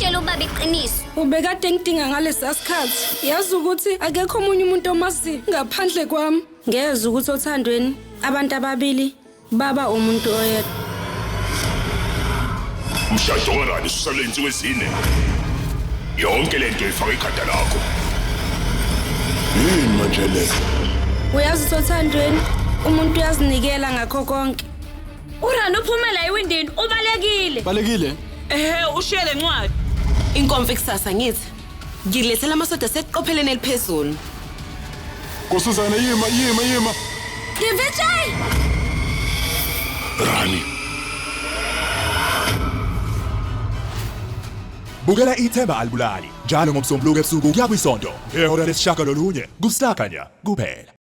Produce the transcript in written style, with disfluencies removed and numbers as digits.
ukutshela ubaba iqiniso. Ubekade ngidinga ngalesa sikhathi. Yazi ukuthi akekho omunye umuntu omaziyo ngaphandle kwami. Ngezwa ukuthi othandweni abantu ababili baba umuntu oyedwa. Umshado kaRani ususale insuku ezine. Yonke lento ifaka ikhanda lakho. Yini manje le? Uyazi ukuthi othandweni umuntu uyazinikela ngakho konke. URani uphumela ewindini ubalekile. Balekile. Ehhe ushiye le ncwadi. Inkomfa ikusasa ngithi. Ngilethela amasoda aseqopheleni eliphezulu. Nkosazana yima yima yima. Ngivitshayi! Rani. Bukela ithemba alibulali njalo ngomsombuluko ebusuku kuya kwisonto ngehora lesishagalolunye kuStar Khanya kuphela.